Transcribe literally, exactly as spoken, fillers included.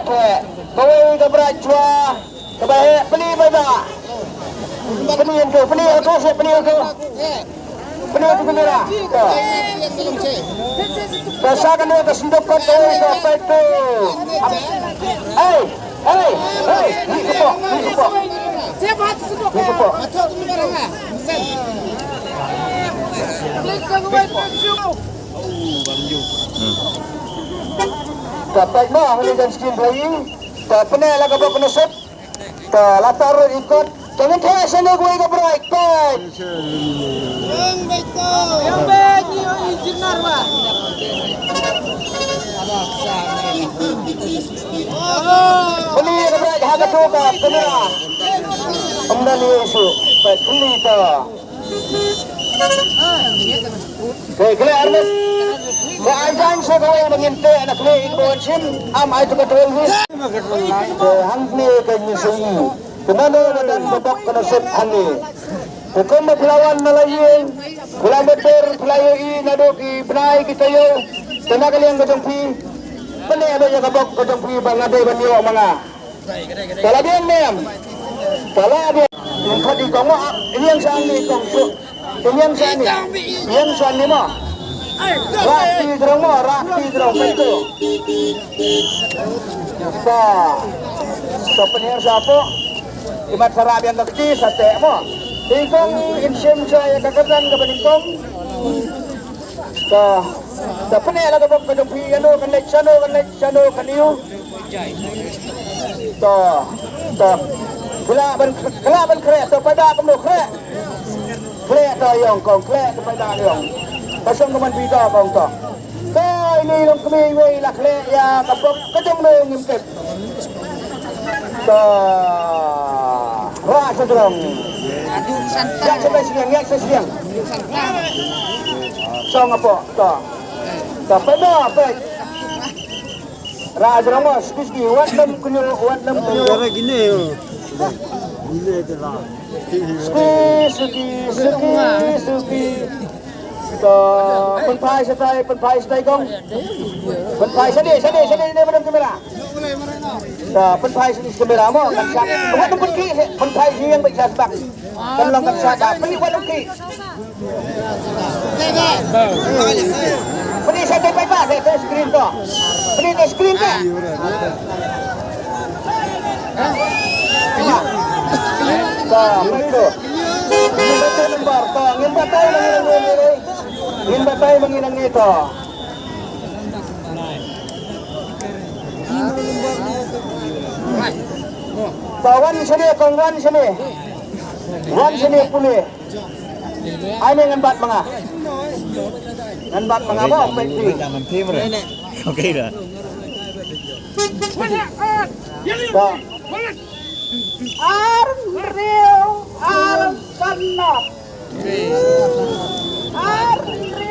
Kawei ka bright shuwa kaba heh, pyni bha. Pyni ïa u, pyni ïa u, pyni ïa u. Pyni ïa u, pyni ïa u. Ka sa kane ka synduk kot kawei ka peit tu. Hei, hei, hei, ni ka pok, ni ka pok. Ni ka pok. Ka peit mo, hangne jan skin bha ïa. Ka pyneh la ka bok ka nusip. Ka la tar i kot. Ka ngin theh shane kawei ka bright, peit. Pyni ka bright ha ka tu ka kamera. Ym don ïa shuh. Peit, pyni ta. Khleh, khleh armet. Ba ai jan sha kawei ba ngin teh na khleh in ba wan shim. Am ai tu ka tol hi. Te hangne ka ngi shu i. Te nano ba don ba bok ka nusip hangne. Te kum ba phi la wan na la ïing, phi la meter, phi la ïohi naduh ki bnai ki taïew. Te na ka liang ka jong phi. Pynneh beit ïa ka bok ka jong phi ba nga dei ban ïoh ma nga. Ka la biang ne em? Ka la biang. Ïeng khat i kong mo, ah, ïeng shane i kong shuh. Ïeng shane. Ïeng shane mo. Rah kti jrong mo, rah kti jrong peit tu. Sa. Sa pynïeng shapoh. Imat sa rah biang ka kti sa teh mo. I kong in shim sha ïa ka kyrdan kaba nyngkong. Sa. Sa pynïeng la ka bok ka jong phi ïano kan leit, shano kan leit, shano kan ïoh. To, to. Khleh ban, khleh ban khreh, to paidbah kumno khreh. Khleh to ïong kong, khleh to paidbah ïong. Ka shong ka man phi to kong to. To ini long kmie iwei la khleh ïa ka bok ka jong no ngim tip. To. Rah sha jrong. Ïa sha bai sliang, ïa sha sliang. Shong hapoh, to. To paidbah, paid. Rah jrong mo, suki suki, wat lem kñiuh, wat lem kñiuh. Gara gine, oh. Gine te la. Suki, suki, suki, suki. To, pynphai shatai, pynphai shatai kong. Pynphai shane, shane, shane, shane, madam kamera. To, pynphai shane kamera mo, kan shah. Wat lem pynki, pynphai shane ïa beit sha sbak. Kan long kan shah, pynki wat lem ki. Pynïeng sha te paidbah, te, te screen to. Pynïeng te screen te. To, peit to. Ngin batai number to, ngin batai ma ngi nangne. Ngin batai ma ngi nangne to. To, wan shane, kong, wan shane. Wan shane pule. Ai ne ngan bat ma nga. Ngan bat ma nga mo, peit ti. Okay dah. Ba. Ar hynriew, ar sanok. Ar hynriew.